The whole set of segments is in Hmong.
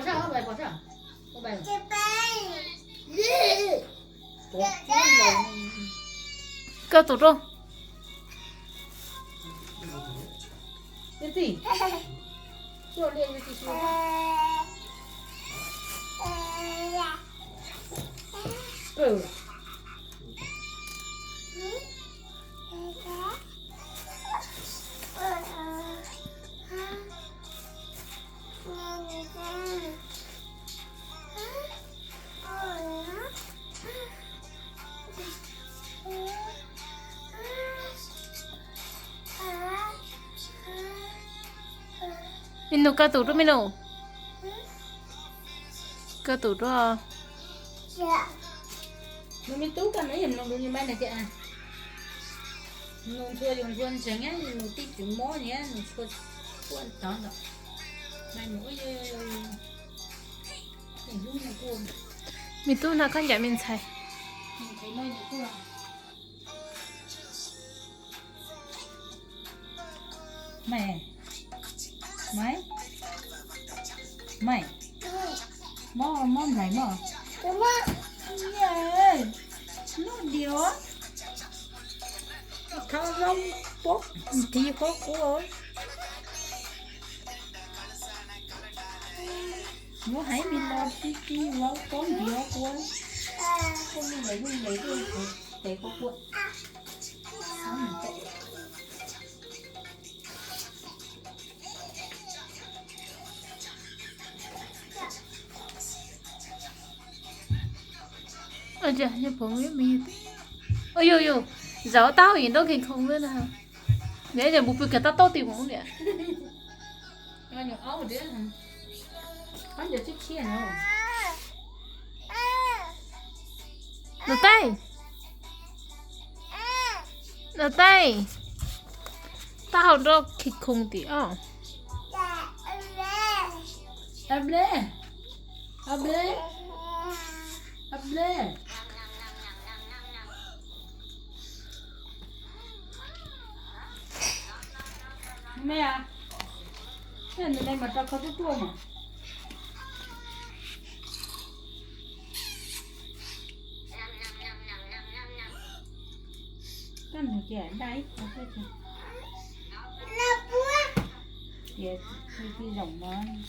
Koj tus rau. Me nus, koj tus rau me nus. Koj tus rau. Nus me tub, koj nus yog nus lus ni mai na tias. Nus ntxhua yus ntxhua ntseeg, nus tib tug mob ni, nus txhua quaj tod ntawm. Mai mus, me tub no koj ncaim me ntxhais. Mai, mai, mai, mob, mob ntxhais mob. Lub dios, khawv zoo pob nqhis qhuav qhuav. Muab haiv me no tib tib vauv pob nqhis qhuav qhuav, lub nqes lub nqes lub nqes tes qhuav qhuav. Yog, yog, zaum tau yim nrau kis khoom na. Niam, mus pw kiag tab tauj tim mus niam. Nus Taij, Nus Taij, tab hau nrau kis khoom tim os. A ble, a ble, a ble. Me, nws me mas rau kho tuaj tuaj mas. Koj nug ces daj ib qho xwb ces. Tias tij zaum mas,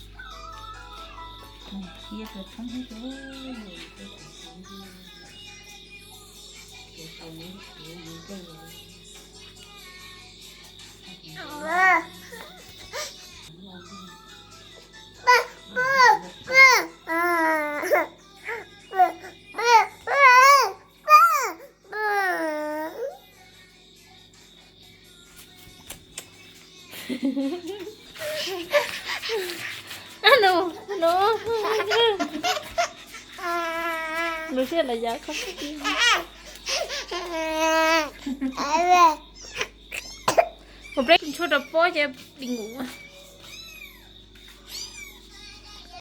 khiav rau tshoob xwb ces. Nus, nus, nus thiaj los yav koj. Mus plab ntsuab rau pob ces dim ngum.